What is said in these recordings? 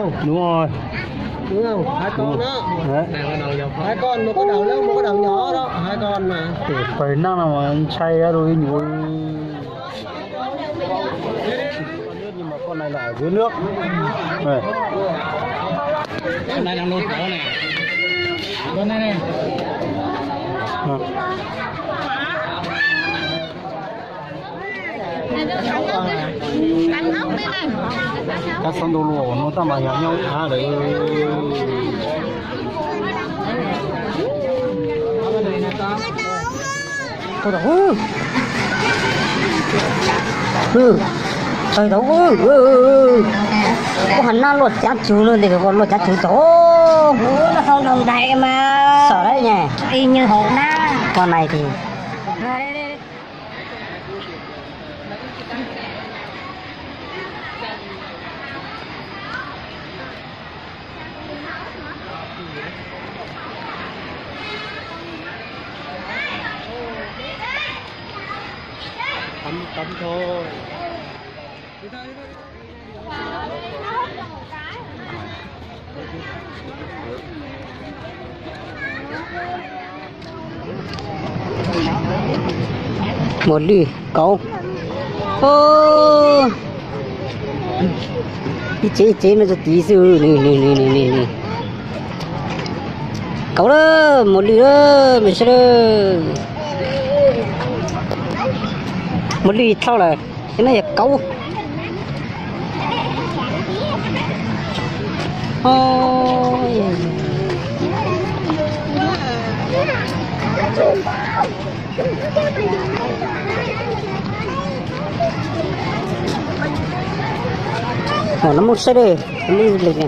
Đúng rồi. Đúng không? Hai con đó. Đấy. Hai con, một con đảo lớn, một con đảo nhỏ đó, hai con mà. Ui, pais nag no mas ntshai rau ib nyuag. Con này là ở dưới nước. Này. Con này đang nuôi cá này. Con này này. Cá sống đâu luôn, nó tao mà nhỏ nhau á đấy. Ui, tau, ui, tau, ui, ui, ui. Ua hais nag luaj cav tsuv no, luaj cav tsuv tau. Xom dawb nyè. Con này thì Tắm, tắm thôi. Mos lwj kauv. Ib tsev ib tsev no txog tid xwb. Kauv lawm, mos lwj lawm, mas saib lawm. Mos lwj dhau lawm, ces no yog kauv. Ho no mus saib dej, mus li ne.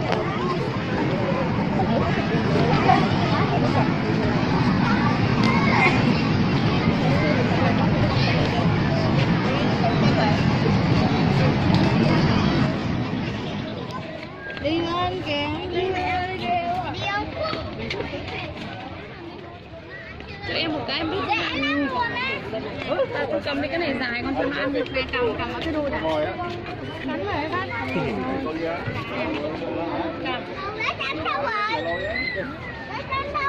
Cho em một cái bút. Ơ, tao không cầm được cái này dài, con cho nó ăn được này, cầm, cầm nó cho đủ đã. Cắn vào cái bát này. Cầm.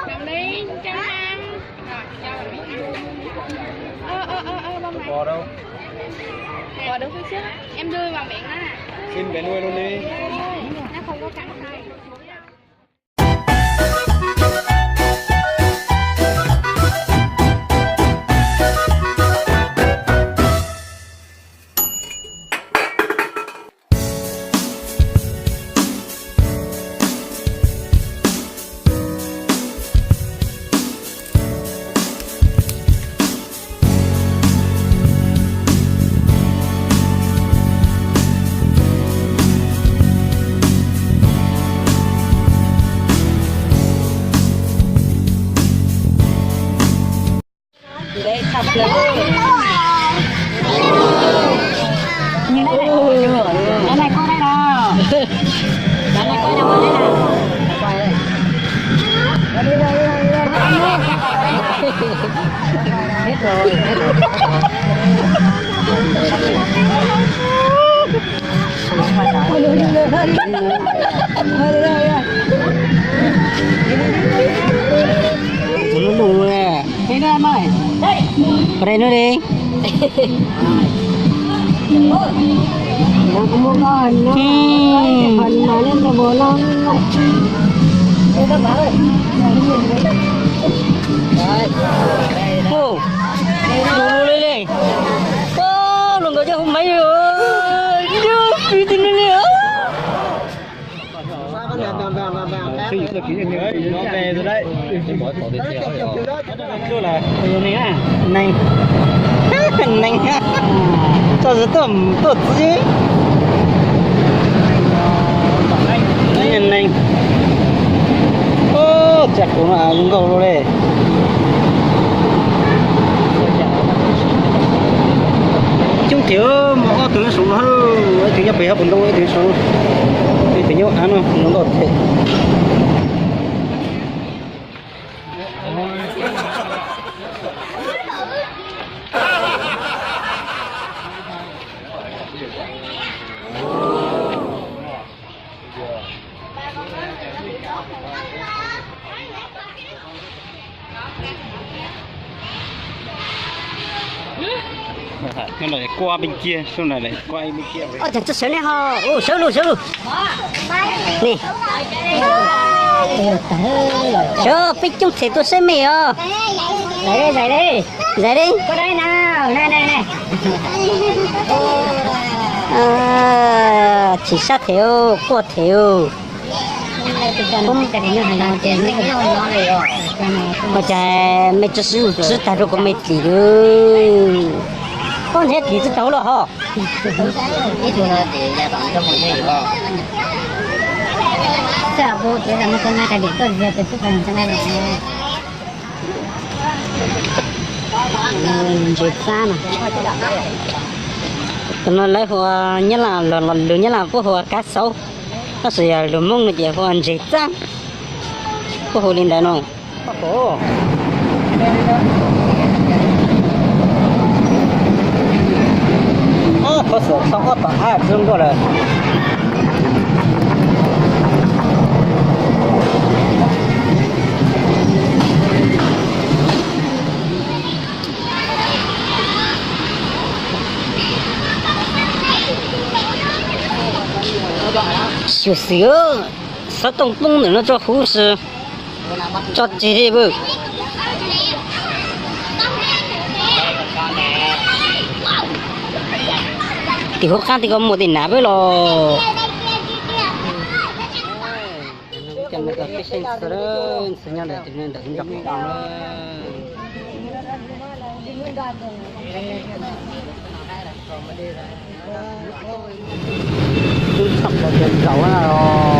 Cầm đi, cho nó ăn. Rồi, cho vào miệng ăn. Ơ, ơ, ơ, ơ, bông này. Bò đâu? Bò đứng phía trước. Em đưa vào miệng á. Xin bé nuôi luôn đi. Nó không có cắn tay. Cái này cô đây là. Cái này cô đây là. Hết rồi, hết rồi. Tus lub lub ne. Pray nữa đi. Hu, hu li li. Luag nkawd coj hu maiv li. Yog pib ti li li. Nó về rồi đấy. Neeg, neeg, txog tuaj, tuaj txi. Neeg, neeg. Ub, tsam kuv no zoo nkauj li. Coob thiab, muaj ob tug nyob saum no, ib tug nyob pem hauv paus ntoo, ib tug saum, ib tug nyob av no, zoo nkauj thiab. Nyob no kuaj peb ciaj, sub no kuaj peb ciaj. Ob cag txog sawv nej ho, sawv lug sawv lug. Ni, sawv peb coob them tuaj saib mej os. Zais li, zais li. Chim sab them, quaj them. Ua cas mej tso sib lug tswb tag rau kuv me dlim lawm. Koj nrhiav dlim tsis tau los ho. Ntses txab no, tus no lawv hu ua, lus Nyab Laj kuj hu ua kab xauv, tab sis yog lus Hmoob no ces hu ua ntses txab, kuj hu li ntawd no. Ob, khuv xim tau ob tom av tsis zoo nkauj lawm. Xyuam xim, xov tooj poob ntawm no tso huv si, tso tseg li pw. Tim huv qab tim ko muaj tej nav peb los. Tub txhom los ces nraum na los.